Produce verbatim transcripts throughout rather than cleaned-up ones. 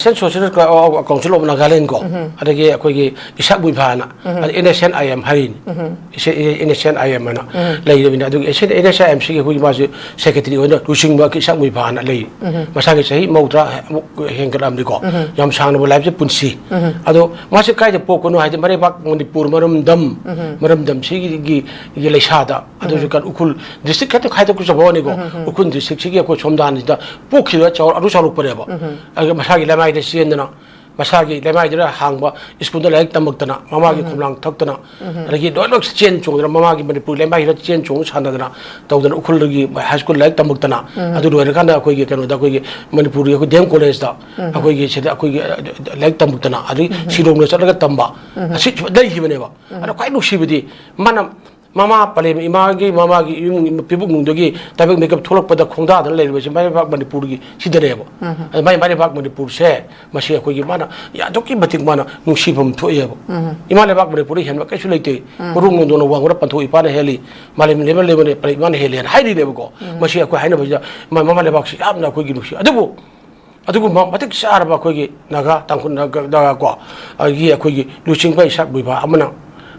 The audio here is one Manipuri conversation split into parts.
National Social Council of Nagaland ꯀꯣ, ꯑꯗꯒꯤ ꯑꯩꯈꯣꯏꯒꯤ ꯏꯁꯥꯛ ꯃꯨꯏꯐꯥꯅ, ꯑꯗ N S N I M ꯍꯥꯏꯔꯤꯅꯤ꯫ ꯏꯁꯦ-, N S N I M ꯑꯅ ꯂꯩꯔꯕꯅꯤ꯫ ꯑꯗꯨꯒꯤ ꯑꯦꯟ ꯑꯦꯁ ꯑꯥꯏ ꯑꯦꯝ ꯁꯤꯒꯤ ꯑꯩꯈꯣꯏꯒꯤ ꯃꯥꯁꯦ ꯁꯦꯀ꯭ꯔꯦꯇꯔꯤ ꯑꯣꯏꯅ ꯂꯨꯆꯤꯡꯕ ꯏꯁꯥꯛ ꯃꯨꯏꯐꯥꯅ ꯂꯩ꯫ ꯃꯁꯥꯒꯤ ꯆꯍꯤ ꯃꯧꯗ꯭ꯔꯥ ꯃꯨꯛ ꯍꯦꯟꯒꯠꯂꯛꯑꯕꯅꯤꯀꯣ꯫ ꯌꯥꯝ ꯁꯥꯡꯅꯕ ꯂꯥꯏꯐꯁꯦ ꯄꯨꯟꯁꯤ꯫ ꯑꯗꯣ ꯃꯥꯁꯦ ꯀꯥꯏꯗ ꯄꯣꯛꯄꯅꯣ ꯍꯥꯏꯗꯤ ꯃꯔꯩꯕꯥꯛ ꯃꯅꯤꯄꯨꯔ ꯃꯔꯝꯗꯝ, ꯃꯔꯝꯗꯝꯁꯤꯒꯤ, ꯒꯤ, ꯒꯤ ꯂꯩꯁꯥꯗ, ꯑꯗꯨꯁꯨ ꯀꯩꯅꯣ ꯎꯈ꯭ꯔꯨꯜ ꯗꯤꯁꯇ꯭ꯔꯤꯛ ꯈꯛꯇ ꯈꯥꯏꯗꯣꯛꯆꯕ ꯋꯥꯅꯤꯀꯣ꯫ ꯎꯈ꯭ꯔꯨꯜ ꯗꯤꯁꯇ꯭ꯔꯤꯛꯁꯤꯒꯤ ꯑꯩꯈꯣꯏ ꯁꯣꯝꯗꯥꯟꯁꯤꯗ ꯄꯣꯛꯈꯤꯕ ꯆꯥꯎ-, ꯑꯗꯨ ꯆꯥꯎꯔꯛꯄꯅꯦꯕ꯫ ꯑꯗꯨꯒ ꯃꯁꯥꯒꯤ ꯂꯩꯃꯥꯏꯗ ꯆꯦꯟꯗꯅ, ꯃꯁꯥꯒꯤ ꯂꯩꯃꯥꯏꯗꯨꯗ ꯍꯥꯡꯕ ꯁ꯭ꯀꯨꯜꯗ ꯂꯥꯏꯔꯤꯛ ꯇꯝꯃꯛꯇꯅ, ꯃꯃꯥꯒꯤ ꯈꯣꯝꯂꯥꯡ ꯊꯛꯇꯅ, ꯑꯗꯒꯤ ꯂꯣꯏꯅꯃꯛ ꯆꯦꯟ ꯆꯣꯡꯗꯅ, ꯃꯃꯥꯒꯤ ꯃꯅꯤꯄꯨꯔ ꯂꯩꯃꯥꯏꯁꯤꯗ ꯆꯦꯟ ꯆꯣꯡ ꯁꯥꯟꯅꯗꯅ ꯇꯧꯗꯅ ꯎꯈ꯭ꯔꯨꯜꯗꯒꯤ ꯍꯥꯏ ꯁ꯭ꯀꯨꯜ ꯂꯥꯏꯔꯤꯛ ꯇꯝꯃꯛꯇꯅ, ꯑꯗꯨ ꯂꯣꯏꯔꯀꯥꯟꯗ ꯑꯩꯈꯣꯏꯒꯤ ꯀꯩꯅꯣꯗ, ꯑꯩꯈꯣꯏꯒꯤ ꯃꯅꯤꯄꯨꯔꯒꯤ ꯑꯩꯈꯣꯏ ꯗꯤ ꯑꯦꯝ ꯀꯣꯂꯦꯖꯇ ꯑꯩꯈꯣꯏꯒꯤ ꯁꯤꯗ ꯑꯩꯈꯣꯏꯒꯤ, ꯑ, ꯂꯥꯏꯔꯤꯛ ꯇꯝꯃꯛꯇꯅ, ꯑꯗꯒꯤ ꯁꯤꯂꯣꯡꯗ ꯆꯠꯂꯒ ꯇꯝꯕ, ꯑꯁꯤ ꯂꯩꯈꯤꯕꯅꯦꯕ꯫ ꯑꯗꯣ ꯈ꯭ꯋꯥꯏ ꯅꯨꯡꯁꯤꯕꯗꯤ ꯃꯥꯅ ꯃꯃꯥ ꯄꯂꯦꯝ ꯏꯃꯥꯒꯤ, ꯃꯃꯥꯒꯤ ꯏꯃꯨꯡ ꯄꯤꯕꯨꯡꯗꯒꯤ ꯇꯥꯏꯕꯪ ꯃꯤꯀꯞ ꯊꯣꯛꯂꯛꯄꯗ ꯈꯣꯡꯗꯥꯗꯅ ꯂꯩꯔꯤꯕꯁꯤ ꯃꯔꯩꯕꯥꯛ ꯃꯅꯤꯄꯨꯔꯒꯤ ꯁꯤꯗꯅꯦꯕ꯫ ꯑꯗ ꯃꯥꯏ ꯃꯔꯩꯕꯥꯛ ꯃꯅꯤꯄꯨꯔꯁꯦ ꯃꯁꯤ ꯑꯩꯈꯣꯏꯒꯤ ꯃꯥꯅ ꯑꯗꯨꯛꯀꯤ ꯃꯇꯤꯛ ꯃꯥꯅ ꯅꯨꯡꯁꯤꯐꯝ ꯊꯣꯛꯑꯦꯕ꯫ ꯏꯃꯥ ꯂꯩꯕꯥꯛ ꯃꯅꯤꯄꯨꯔꯗ ꯍꯦꯟꯕ ꯀꯩꯁꯨ ꯂꯩꯇꯦ꯫ ꯎꯔꯨꯝ ꯅꯣꯡꯗꯣꯡꯅ ꯋꯥꯡꯕꯅ ꯄꯟꯊꯧ ꯏꯄꯥꯅ ꯍꯦꯜꯂꯤ, ꯃꯥꯂꯦꯝ ꯂꯩꯃ ꯂꯩꯃꯅ ꯄꯔꯦꯡ ꯏꯃꯥꯅ ꯍꯦꯜꯂꯤ ꯍꯥꯏꯅ ꯍꯥꯏꯔꯤꯅꯦꯕꯀꯣ꯫ ꯃꯁꯤ ꯑꯩꯈꯣꯏ ꯍꯥꯏꯅꯕꯁꯤꯗ ꯃ-, ꯃꯃꯥ ꯂꯩꯕꯥꯛꯁꯤ ꯌꯥꯝꯅ ꯑꯩꯈꯣꯏꯒꯤ ꯅꯨꯡꯁꯤ꯫ ꯑꯗꯨꯕꯨ ꯑꯗꯨꯒꯨꯝꯕ ꯃꯇꯤꯛ ꯆꯥꯔꯕ ꯑꯩꯈꯣꯏꯒꯤ ꯅꯥꯒꯥ, ꯇꯥꯡꯈꯨꯜ ꯅꯥꯒꯥ, ꯅꯥꯒꯥ ꯀꯣ, ꯑꯗꯒꯤ ꯑꯩꯈꯣꯏꯒꯤ ꯂꯨꯆꯤꯡꯕ ꯏꯁꯥꯛ ꯃꯨꯏꯐꯥ ꯑꯃꯅ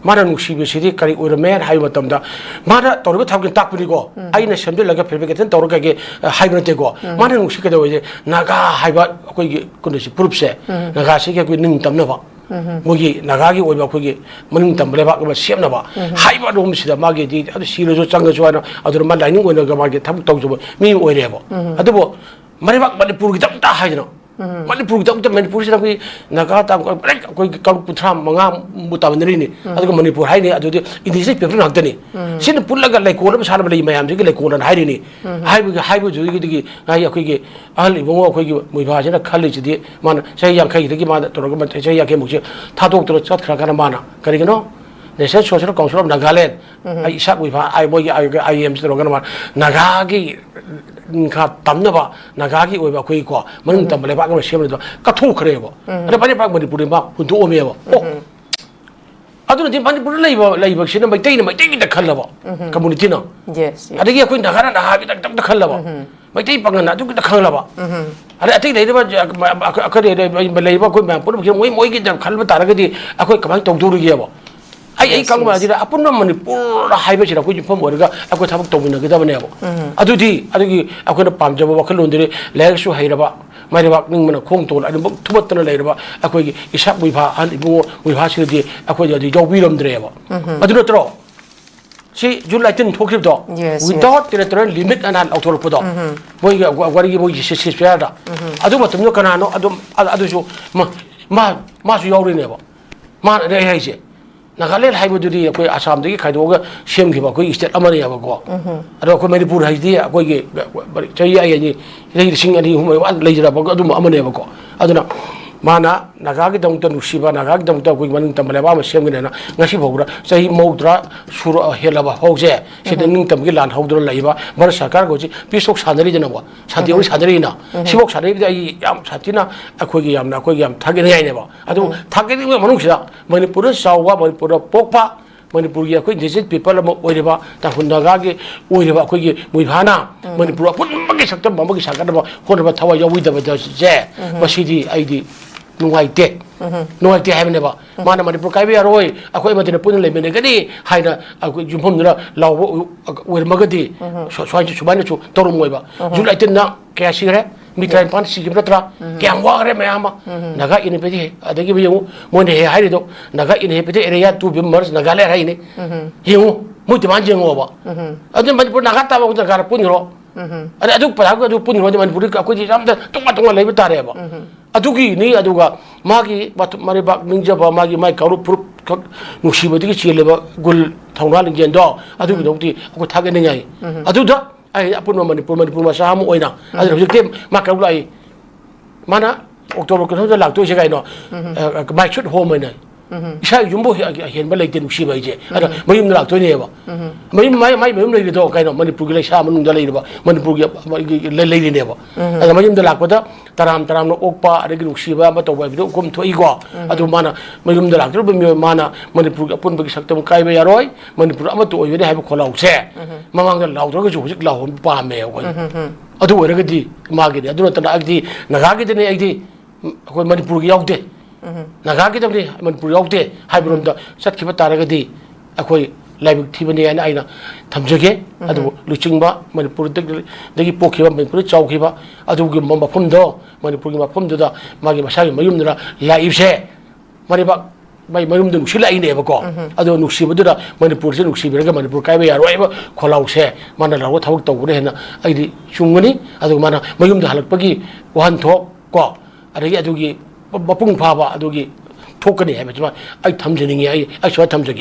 ꯃꯥꯅ ꯅꯨꯡꯁꯤꯕꯁꯤꯗꯤ ꯀꯔꯤ ꯑꯣꯏꯔꯝꯃꯦ ꯍꯥꯏꯕ ꯃꯇꯝꯗ, ꯃꯥꯅ ꯇꯧꯔꯤꯕ ꯊꯕꯛꯀꯤ ꯇꯥꯛꯄꯅꯤꯀꯣ, ꯑꯩꯅ ꯁꯦꯝꯖꯤꯜꯂꯒ ꯐꯦꯕ꯭ꯔꯤꯀꯦꯁꯟ ꯇꯧꯔꯒ ꯀꯩꯒꯤ, ꯑ, ꯍꯥꯏꯕ ꯅꯠꯇꯦꯀꯣ꯫ ꯃꯥꯅ ꯅꯨꯡꯁꯤ ꯀꯩꯗꯧꯋꯦ? ꯅꯥꯒꯥ ꯍꯥꯏꯕ ꯑꯩꯈꯣꯏꯒꯤ ꯀꯩꯅꯣꯁꯤ, ꯐꯨꯔꯨꯞꯁꯦ, ꯅꯥꯒꯥꯁꯤꯒꯤ ꯑꯩꯈꯣꯏ ꯅꯤꯡꯇꯝꯅꯕ, ꯃꯣꯏꯒꯤ ꯅꯥꯒꯥꯒꯤ ꯑꯣꯏꯕ ꯑꯩꯈꯣꯏꯒꯤ ꯃꯅꯤꯡ ꯇꯝꯕ ꯂꯩꯕꯥꯛ ꯑꯃ ꯁꯦꯝꯅꯕ ꯍꯥꯏꯕ ꯑꯗꯣꯝꯁꯤꯗ ꯃꯥꯒꯤꯗꯤ ꯑꯗꯨ ꯁꯤꯔꯁꯨ ꯆꯪꯉꯁꯨ ꯍꯥꯏꯅ ꯑꯗꯨꯅ ꯃꯥ ꯂꯥꯏꯅꯤꯡ ꯑꯣꯏꯅꯒ ꯃꯥꯒꯤ ꯊꯕꯛ ꯇꯧꯖꯕ ꯃꯤ ꯑꯃ ꯑꯣꯏꯔꯦꯕ꯫ ꯑꯗꯨꯕꯨ ꯃꯔꯩꯕꯥꯛ ꯃꯅꯤꯄꯨꯔꯒꯤꯗꯃꯛꯇ ꯍꯥꯏꯗꯅ, ꯃꯅꯤꯄꯨꯔꯒꯤꯗꯃꯛꯇ, ꯃꯅꯤꯄꯨꯔꯁꯤꯗ ꯑꯩꯈꯣꯏ ꯅꯥꯒꯥ ꯇꯥꯡ-, ꯑꯩꯈꯣꯏ ꯀꯥꯡꯂꯨꯞ ꯀꯨꯟꯊ꯭ꯔꯥ ꯃꯉꯥꯃꯨꯛ ꯇꯥꯃꯤꯟꯅꯔꯤꯅꯤ꯫ ꯑꯗꯨꯒ ꯃꯅꯤꯄꯨꯔ ꯍꯥꯏꯅꯤ, ꯑꯗꯨꯗꯤ ꯏꯪꯂꯤꯁꯀꯤ ꯄꯦꯄꯔ ꯉꯥꯛꯇꯅꯤ꯫ ꯁꯤꯅ ꯄꯨꯜꯂꯒ ꯂꯩꯀꯣꯜ ꯑꯃ ꯁꯥꯟꯅꯕ ꯂꯩ ꯃꯌꯥꯝꯁꯤꯒꯤ ꯂꯩꯀꯣꯜ ꯑꯅ ꯍꯥꯏꯔꯤꯅꯤ꯫ ꯍꯥꯏꯕꯒꯤ, ꯍꯥꯏꯕꯗꯨꯒꯤꯗꯒꯤ ꯉꯥꯏ ꯑꯩꯈꯣꯏꯒꯤ ꯑꯍꯜ ꯏꯕꯨꯡꯉꯣ ꯑꯩꯈꯣꯏꯒꯤ ꯃꯣꯏꯕꯥꯁꯤꯅ ꯈꯜꯂꯤꯁꯤꯗꯤ, ꯃꯥꯅ ꯆꯍꯤ ꯌꯥꯡꯈꯩꯗꯒꯤ ꯃꯥꯅ ꯇꯧꯔꯒ ꯃ-, ꯆꯍꯤ ꯌꯥꯡꯈꯩꯃꯨꯛꯁꯦ ꯊꯥꯗꯣꯛꯇꯅ ꯆꯠꯈ꯭ꯔꯀꯥꯟꯗ ꯃꯥꯅ ꯀꯔꯤꯒꯤꯅꯣ? National Social Council of Nagaland, ꯑꯩ ꯏꯁꯥꯛ ꯃꯨꯏꯐꯥ, ꯑꯩ ꯃꯣꯏꯒꯤ ꯑꯥꯏ ꯑꯦꯝꯁꯤ ꯇꯧꯔꯒꯅ ꯃꯥꯅ ꯅꯥꯒꯥꯒꯤ ꯅꯤꯡꯈꯥ ꯇꯝꯅꯕ, ꯅꯥꯒꯥꯒꯤ ꯑꯣꯏꯕ ꯑꯩꯈꯣꯏꯒꯤꯀꯣ, ꯃꯅꯤꯡ ꯇꯝꯕ ꯂꯩꯕꯥꯛ ꯑꯃ ꯁꯦꯝꯅꯕꯗꯣ ꯀꯠꯊꯣꯛꯈ꯭ꯔꯦꯕ꯫ ꯑꯗ ꯃꯔꯩꯕꯥꯛ ꯃꯅꯤꯄꯨꯔꯗꯤ ꯃꯥ ꯍꯨꯟꯗꯣꯛꯑꯝꯃꯦꯕ꯫ ꯑꯣ, ꯑꯗꯨꯅꯗꯤ ꯃꯅꯤꯄꯨꯔꯗ ꯂꯩꯕ, ꯂꯩꯕꯁꯤꯅ ꯃꯩꯇꯩꯅ ꯃꯩꯇꯩꯒꯤꯗ ꯈꯜꯂꯕ, communityꯅ꯫ Yes, yes. ꯑꯗꯒꯤ ꯑꯩꯈꯣꯏ ꯅꯥꯒꯥꯅ ꯅꯥꯒꯥꯒꯤꯗꯃꯛꯇ ꯈꯜꯂꯕ, ꯃꯩꯇꯩ ꯄꯥꯉꯜꯅ ꯑꯗꯨꯒꯤꯗ ꯈꯜꯂꯕ꯫ ꯑꯗꯩ ꯑꯇꯩ ꯂꯩꯔꯤꯕ, ꯑ, ꯑ, ꯑ, ꯂꯩꯔꯤꯕ ꯑꯩꯈꯣꯏ ꯃꯌꯥꯝ ꯄꯨꯝꯅꯃꯛꯁꯤꯅ ꯃꯣꯏ, ꯃꯣꯏꯒꯤꯗꯃꯛ ꯈꯟꯕ ꯇꯥꯔꯒꯗꯤ ꯑꯩꯈꯣꯏ ꯀꯃꯥꯏꯅ ꯇꯧꯗꯧꯔꯤꯒꯦꯕ? ꯑꯩ, ꯑꯩ Yes, ꯀꯪꯕ yes. ꯍꯥꯏꯁꯤꯗ ꯑꯄꯨꯟꯕ ꯃꯅꯤꯄꯨꯔ ꯍꯥꯏꯕꯁꯤꯗ ꯑꯩꯈꯣꯏ ꯌꯨꯝꯐꯝ ꯑꯣꯏꯔꯒ ꯑꯩꯈꯣꯏ ꯊꯕꯛ ꯇꯧꯃꯤꯟꯅꯒꯗꯕꯅꯦꯕ꯫ ꯑꯗꯨꯗꯤ ꯑꯗꯨꯒꯤ ꯑꯩꯈꯣꯏꯅ ꯄꯥꯝꯖꯕ ꯋꯥꯈꯜꯂꯣꯟꯗꯨꯗꯤ ꯂꯥꯏꯔꯤꯛꯁꯨ ꯍꯩꯔꯕ, ꯃꯥꯏꯕꯥꯛ ꯅꯤꯡꯕꯅ ꯈꯣꯡ ꯇꯣꯡꯅ ꯑꯗꯨꯝ ꯊꯨꯝꯃꯠꯇꯅ ꯂꯩꯔꯕ ꯑꯩꯈꯣꯏꯒꯤ ꯏꯁꯥ ꯃꯣꯏꯐꯥ ꯑꯍꯟ ꯏꯕꯨꯡꯉꯣ ꯃꯣꯏꯐꯥꯁꯤꯡꯗꯤ ꯑꯩꯈꯣꯏꯗ ꯑꯗꯨ ꯌꯥꯎꯕꯤꯔꯝꯗ꯭ꯔꯦꯕ꯫ ꯑꯗꯨ ꯅꯠꯇ꯭ꯔꯣ? ꯁꯤ June eighteen ꯊꯣꯛꯈꯤꯕꯗꯣ, Yes, yes. Without territorial limit ꯑꯅ ꯂꯥꯎꯊꯣꯔꯛꯄꯗꯣ, ꯎꯝ꯫ ꯃꯣꯏꯒꯤ ꯋꯥꯔꯤꯒꯤ ꯃꯣꯏꯒꯤ ꯁꯤ-, ꯁꯤ-, ceasefire ꯗ꯫ ꯎꯝ꯫ ꯑꯗꯨ ꯃꯇꯝꯗꯨꯗ ꯀꯅꯥꯅꯣ ꯑꯗꯨꯝ, ꯑ-, ꯑꯗꯨꯁꯨ ꯃ-, ꯃꯥ-, ꯃꯥꯁꯨ ꯌꯥꯎꯔꯤꯅꯦꯕ꯫ ꯃꯥꯅꯅꯦ ꯑꯩ ꯍꯥꯏꯁꯦ꯫ ꯅꯥꯒꯥꯂꯦꯟ ꯍꯥꯏꯕꯗꯨꯗꯤ ꯑꯩꯈꯣꯏ ꯑꯁꯥꯝꯗꯒꯤ ꯈꯥꯏꯗꯣꯛꯑꯒ ꯁꯦꯝꯈꯤꯕ ꯑꯩꯈꯣꯏ state ꯑꯃꯅꯦꯕꯀꯣ꯫ ꯎꯝ꯫ ꯑꯗꯣ ꯑꯩꯈꯣꯏ ꯃꯅꯤꯄꯨꯔ ꯍꯥꯏꯁꯤꯗꯤ ꯑꯩꯈꯣꯏꯒꯤ ꯆꯍꯤ ꯑꯩ ꯑꯅꯤ, ꯆꯍꯤ ꯂꯤꯁꯤꯡ ꯑꯅꯤ ꯑꯍꯨꯝ ꯃꯃꯥꯡ ꯂꯩꯖꯔꯕ ꯑꯗꯨꯝꯕ ꯑꯃꯅꯦꯕꯀꯣ꯫ ꯑꯗꯨꯅ ꯃꯥꯅ ꯅꯥꯒꯥꯒꯤꯗꯃꯛꯇ ꯅꯨꯡꯁꯤꯕ, ꯅꯥꯒꯥꯒꯤꯗꯃꯛꯇ ꯑꯩꯈꯣꯏꯒꯤ ꯃꯅꯤꯡ ꯇꯝꯕ ꯂꯩꯕꯥꯛ ꯑꯃ ꯁꯦꯝꯒꯅꯤ ꯍꯥꯏꯅ ꯉꯁꯤ ꯐꯥꯎꯕꯗ ꯆꯍꯤ ꯃꯧꯗ꯭ꯔꯥ ꯁꯨꯔ ꯍꯦꯜꯂꯕ ꯐꯥꯎꯁꯦ ꯁꯤꯗ ꯎꯝ꯫ ꯅꯤꯡꯇꯝꯕꯒꯤ ꯂꯥꯟ ꯍꯧꯗꯨꯅ ꯂꯩꯕ ꯚꯥꯔꯠ ꯁꯔꯀꯥꯔꯒ ꯍꯧꯖꯤꯛ peace talk ꯁꯥꯟꯅꯔꯤꯗꯅꯀꯣ, ꯁꯥꯟꯇꯤ ꯋꯥꯔꯤ ꯎꯝ꯫ ꯁꯥꯟꯅꯔꯤꯅ꯫ ꯎꯝ꯫ ꯁꯤꯐꯥꯎ ꯁꯥꯟꯅꯔꯤꯕꯗꯤ ꯑꯩ ꯌꯥꯝ ꯁꯥꯊꯤꯅ ꯑꯩꯈꯣꯏꯒꯤ ꯌꯥꯝꯅ, ꯑꯩꯈꯣꯏꯒꯤ ꯌꯥꯝ ꯊꯥꯒꯠꯅꯤꯡꯉꯥꯏꯅꯦꯕ꯫ ꯑꯗꯨ ꯎꯝ꯫ ꯊꯥꯒꯠꯅꯤꯡꯕ ꯃꯅꯨꯡꯁꯤꯗ ꯃꯅꯤꯄꯨꯔꯗ ꯆꯥꯎꯕ, ꯃꯅꯤꯄꯨꯔꯗ ꯄꯣꯛꯄ, ꯃꯅꯤꯄꯨꯔꯒꯤ ꯑꯩꯈꯣꯏ indigenous people ꯑꯃ ꯑꯣꯏꯔꯤꯕ ꯇꯥꯡꯈꯨꯜ ꯅꯥꯒꯥꯒꯤ ꯑꯣꯏꯔꯤꯕ ꯑꯩꯈꯣꯏꯒꯤ ꯃꯣꯏꯐꯥꯅ ꯎꯝ꯫ ꯃꯅꯤꯄꯨꯔ ꯑꯄꯨꯟꯕꯒꯤ ꯁꯛꯇꯝ ꯑꯃꯒꯤ ꯁꯥꯒꯠꯅꯕ ꯍꯣꯠꯅꯕ ꯊꯋꯥꯏ ꯌꯥꯎꯕꯤꯗꯕꯁꯦ ꯎꯝ꯫ ꯃꯁꯤꯗꯤ ꯑꯩꯗꯤ ꯅꯨꯡꯉꯥꯏꯇꯦ꯫ ꯎꯝ꯫ ꯅꯨꯡꯉꯥꯏꯇꯦ ꯍꯥꯏꯕꯅꯦꯕ꯫ ꯎꯝ꯫ ꯃꯥꯅ ꯃꯅꯤꯄꯨꯔ ꯀꯥꯏꯕ ꯌꯥꯔꯣꯏ, ꯑꯩꯈꯣꯏ ꯑꯃꯗꯤꯅ ꯄꯨꯟꯅ ꯂꯩꯃꯤꯟꯅꯒꯅꯤ ꯍꯥꯏꯅ ꯑꯩꯈꯣꯏ ꯌꯨꯝꯐꯝꯗꯨꯅ ꯂꯥꯎꯕ ꯑꯣꯏꯔꯝꯃꯒꯗꯤ ꯎꯝ꯫ ꯁꯨ-, ꯁꯨꯃꯥꯏꯅ, ꯁꯨꯃꯥꯏꯅꯁꯨ ꯇꯧꯔꯝꯃꯣꯏꯕ꯫ ꯎꯝ꯫ June eighteen ꯅ ꯀꯌꯥ ꯁꯤꯈ꯭ꯔꯦ? ꯃꯤ ꯇꯔꯥꯅꯤꯄꯥꯟ ꯁꯤꯈꯤꯕ ꯅꯠꯇ꯭ꯔꯥ? ꯎꯝ꯫ ꯀꯌꯥꯝ ꯋꯥꯈ꯭ꯔꯦ ꯃꯌꯥꯝ ꯑꯃ꯫ ꯎꯝ꯫ Naga Inhabited, ꯑꯗꯒꯤ ꯌꯦꯡꯉꯨ, ꯃꯣꯏꯅ ꯍꯦꯛ ꯍꯥꯏꯔꯤꯗꯣ, Naga Inhabited Area to be merged, Nagaland ꯍꯥꯏꯅꯤ꯫ ꯎꯝ꯫ ꯌꯦꯡꯉꯨ, ꯃꯣꯏ demand ꯌꯦꯡꯉꯣꯕ꯫ ꯎꯝ꯫ ꯑꯗꯨ ꯃꯅꯤꯄꯨꯔ ꯅꯥꯒꯥ ꯇꯥꯕ ꯅꯥꯒꯥꯗ ꯄꯨꯟꯈ꯭ꯔꯣ꯫ ꯎꯝ꯫ ꯑꯗ ꯑꯗꯨ ꯄꯩꯁꯥꯒ ꯑꯗꯨ ꯄꯨꯟꯈ꯭ꯔꯣ, ꯑꯗꯨ ꯃꯅꯤꯄꯨꯔꯗꯤ ꯑꯩꯈꯣꯏꯗꯤ ꯌꯥꯝꯅ ꯇꯣꯉꯥꯟ ꯇꯣꯉꯥꯟ ꯂꯩꯕ ꯇꯥꯔꯦꯕ꯫ ꯎꯝ꯫ ꯑꯗꯨꯒꯤꯅꯤ, ꯑꯗꯨꯒ ꯃꯥꯒꯤ ꯃꯥ-, ꯃꯔꯩꯕꯥꯛ ꯅꯤꯡꯖꯕ, ꯃꯥꯒꯤ, ꯃꯥꯒꯤ ꯀꯥꯡꯂꯨꯞ ꯐꯨꯔꯨꯞ ꯈꯛ ꯅꯨꯡꯁꯤꯕꯗꯒꯤ ꯆꯦꯜꯂꯤꯕ ꯒꯨꯜ ꯊꯧꯅꯥ ꯂꯤꯡꯖꯦꯜꯗꯣ, ꯑꯗꯨꯒꯤꯗꯃꯛꯇꯤ ꯑꯩꯈꯣꯏ ꯊꯥꯒꯠꯅꯤꯡꯉꯥꯏ꯫ ꯎꯝ꯫ ꯑꯗꯨꯗ ꯑꯩ ꯑꯄꯨꯟꯕ ꯃꯅꯤꯄꯨꯔ, ꯃꯅꯤꯄꯨꯔ ꯃꯆꯥ ꯑꯃ ꯑꯣꯏꯅ, ꯎꯝ꯫ ꯑꯗꯨꯅ ꯍꯧꯖꯤꯛꯇꯤ ꯃꯥ ꯀꯩꯅꯣ ꯂꯥꯛꯏ, ꯃꯥꯅ October ꯀꯨꯟꯊ꯭ꯔꯥꯗ ꯂꯥꯛꯇꯣꯏꯁꯦ ꯀꯩꯅꯣ? ꯎꯝ꯫ ꯑ, ꯃꯥꯏ ꯁꯨꯠ ꯍꯣꯝ ꯑꯣꯏꯅ꯫ ꯏꯁꯥꯒꯤ ꯌꯨꯝꯕꯨ ꯑꯍꯦꯟꯕ ꯂꯩꯇꯦ ꯅꯨꯡꯁꯤꯕ ꯍꯥꯏꯁꯦ꯫ ꯑꯗ ꯃꯌꯨꯝꯗ ꯂꯥꯛꯇꯣꯏꯅꯦꯕ꯫ ꯃꯌꯨꯝ, ꯃꯥꯏ, ꯃꯥꯏ ꯃꯌꯨꯝ ꯂꯩꯔꯤꯗꯣ ꯀꯩꯅꯣ, ꯃꯅꯤꯄꯨꯔꯒꯤ ꯂꯩꯁꯥ ꯃꯅꯨꯡꯗ ꯂꯩꯔꯤꯕ, ꯃꯅꯤꯄꯨꯔꯒꯤ ꯂꯩ-, ꯂꯩꯔꯤꯅꯦꯕ꯫ ꯑꯗ ꯃꯌꯨꯝꯗ ꯂꯥꯛꯄꯗ ꯇꯔꯥꯝ ꯇꯔꯥꯝꯅ ꯑꯣꯛꯄ, ꯑꯗꯒꯤ ꯅꯨꯡꯁꯤꯕ ꯑꯃ ꯇꯧꯕ ꯍꯥꯏꯕꯗꯨ ꯎꯒꯨꯝ ꯊꯣꯛꯏꯀꯣ꯫ ꯑꯗꯨ ꯃꯥꯅ ꯃꯌꯨꯝꯗ ꯂꯥꯛꯇꯧꯔꯤꯕ ꯃꯤꯑꯣꯏ, ꯃꯥꯅ ꯃꯅꯤꯄꯨꯔꯒꯤ ꯑꯄꯨꯟꯕꯒꯤ ꯁꯛꯇꯝ ꯀꯥꯏꯕ ꯌꯥꯔꯣꯏ, ꯃꯅꯤꯄꯨꯔ ꯑꯃꯠꯇ ꯑꯣꯏꯒꯅꯤ ꯍꯥꯏꯕ ꯈꯣꯜꯂꯥꯎꯁꯦ ꯃꯃꯥꯡꯗ ꯂꯥꯎꯗ꯭ꯔꯒꯁꯨ ꯍꯧꯖꯤꯛ ꯂꯥꯎꯍꯟꯕ ꯄꯥꯝꯃꯦ ꯑꯩꯈꯣꯏ꯫ ꯑꯗꯨ ꯑꯣꯏꯔꯒꯗꯤ ꯃꯥꯒꯤꯅꯤ꯫ ꯑꯗꯨ ꯅꯠꯇꯅ ꯑꯩꯗꯤ ꯅꯥꯒꯥꯒꯤꯗꯅꯦ, ꯑꯩꯗꯤ ꯑꯩꯈꯣꯏ ꯃꯅꯤꯄꯨꯔꯒꯤ ꯌꯥꯎꯗꯦ꯫ ꯅꯥꯒꯥꯒꯤꯗꯕꯅꯤ, ꯃꯅꯤꯄꯨꯔ ꯌꯥꯎꯗꯦ ꯍꯥꯏꯕꯔꯣꯝꯗ ꯆꯠꯈꯤꯕ ꯇꯥꯔꯒꯗꯤ ꯑꯩꯈꯣꯏ ꯂꯥꯏꯕꯛ ꯊꯤꯕꯅꯤ ꯍꯥꯏꯅ ꯑꯩꯅ ꯊꯝꯖꯒꯦ꯫ ꯑꯗꯨꯕꯨ ꯂꯨꯆꯤꯡꯕ, ꯃꯅꯤꯄꯨꯔꯗꯒꯤ ꯄꯣꯛꯈꯤꯕ, ꯃꯅꯤꯄꯨꯔꯗ ꯆꯥꯎꯈꯤꯕ, ꯑꯗꯨꯒꯨꯝꯕ ꯃꯐꯝꯗꯣ, ꯃꯅꯤꯄꯨꯔꯒꯤ ꯃꯐꯝꯗꯨꯗ ꯃꯥꯒꯤ ꯃꯁꯥꯒꯤ ꯃꯌꯨꯝꯗꯨꯅ ꯂꯥꯛꯏꯕꯁꯦ, ꯃꯔꯩꯕꯥꯛ ꯃꯥꯏ ꯃꯌꯨꯝꯗ ꯅꯨꯡꯁꯤꯜꯂꯛꯏꯅꯦꯕꯀꯣ꯫ ꯑꯗꯣ ꯅꯨꯡꯁꯤꯕꯗꯨꯅ ꯃꯅꯤꯄꯨꯔꯁꯦ ꯅꯨꯡꯁꯤꯕꯤꯔꯒ ꯃꯅꯤꯄꯨꯔ ꯀꯥꯏꯕ ꯌꯥꯔꯣꯏ ꯍꯥꯏꯕ ꯈꯣꯜꯂꯥꯎꯁꯦ ꯃꯥꯅ ꯂꯧꯔꯒ ꯊꯕꯛ ꯇꯧꯕꯅ ꯍꯦꯟꯅ ꯑꯩꯗꯤ ꯆꯨꯝꯒꯅꯤ꯫ ꯑꯗꯨꯒ ꯃꯥꯅ ꯃꯌꯨꯝꯗ ꯍꯜꯂꯛꯄꯒꯤ ꯋꯥꯍꯟꯊꯣꯛ ꯀꯣ, ꯑꯗꯒꯤ ꯑꯗꯨꯒꯤ ꯃꯄꯨꯡ ꯐꯥꯕ ꯑꯗꯨꯒꯤ ꯊꯣꯛꯀꯅꯤ ꯍꯥꯏꯕꯁꯤꯃ ꯑꯩ ꯊꯝꯖꯅꯤꯡꯉꯤ꯫ ꯑꯩ, ꯑꯩ ꯁꯨꯃꯥꯏꯅ ꯊꯝꯖꯒꯦ꯫